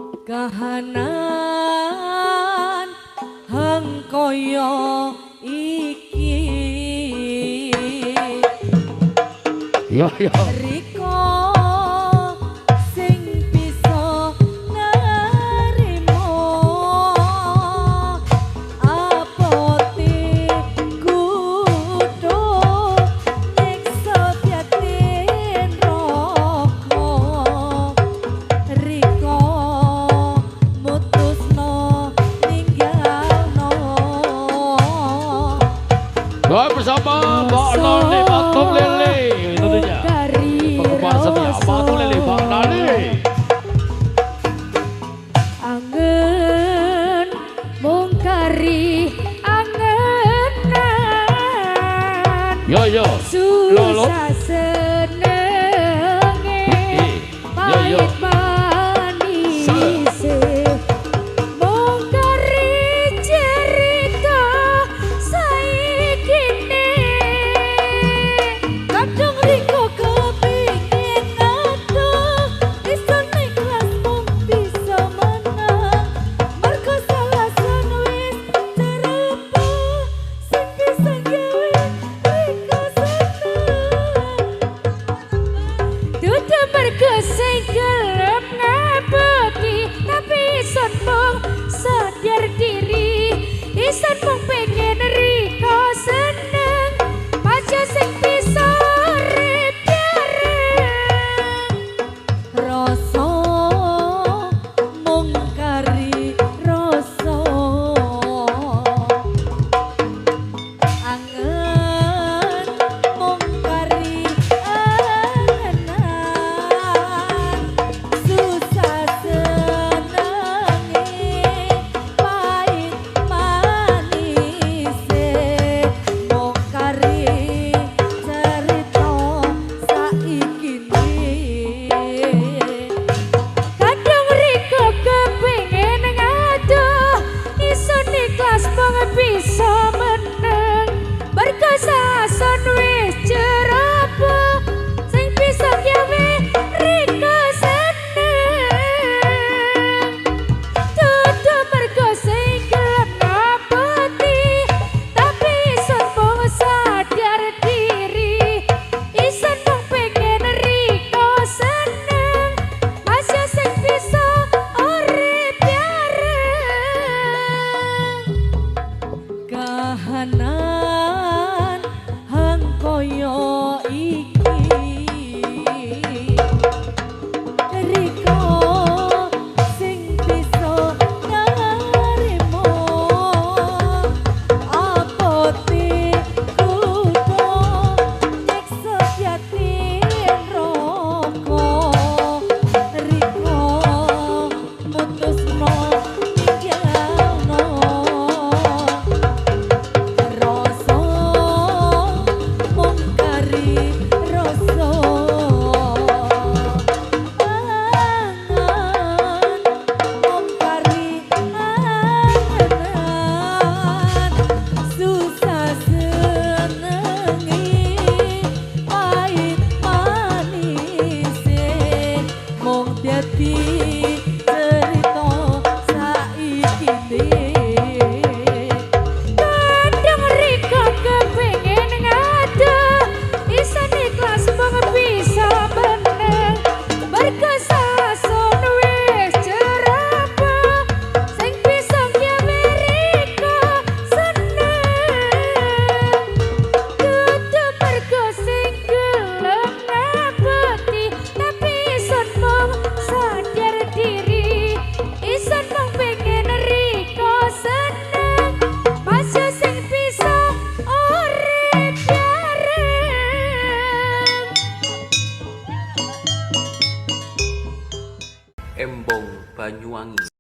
Kahanan hang kaya iki. Yo yo. Riko sing bisa nerimo apote kudu nyiksa batin roko. Riko mutusno ninggalno. Doa bersama Mbak Noni Patung Lele tentunya. Penggemar setia Patung Lele Mbak Noni. Angen mung kari angenan. Yo yo. Lolo. Susah senenge, Yo yo. pahit manise, mung kari cerita saikine. Kadang riko kepingin ngaduh, isun ikhlas mung bisa menang. Mergo salasan wis cerepo, sing bisa gawe riko seneng. Dudu mergo sing gelem ngabekti, tapi ison mung sadar diri. Ison mung pengen riko seneng, maja sing bisa urip bareng. Rasa mung kari rasa, angen mung kari angenan, susah senenge, pahit manise, mung kari cerita saikine. Kadang riko kepingin ngaduh, ison ikhlas mung bisa meneng. Mergo sason wis ceroboh, sing bisa gawe riko seneng. Dudu mergo sing gelem ngabekti, tapi ison mung sadar diri. Ison mung pengen riko seneng, masih sing bisa urip bareng. Kahanan hang kaya iki, riko sing bisa narimo apote kudu nyiksa batin roko. Riko mutusno ninggalno. Rasa mung kari rasa, angen mung kari angenan, susah senenge, pahit manise, mung dadi cerita saikine. Kadang riko kepingin ngaduh, ison ikhlas mung bisa meneng. Mergo sason wis ceroboh, sing bisa gawe riko seneng. Dudu mergo sing gelem ngabekti, tapi ison mung sadar diri. Ison mung pengen riko seneng, masih sing bisa urip bareng. Embong Banyuwangi.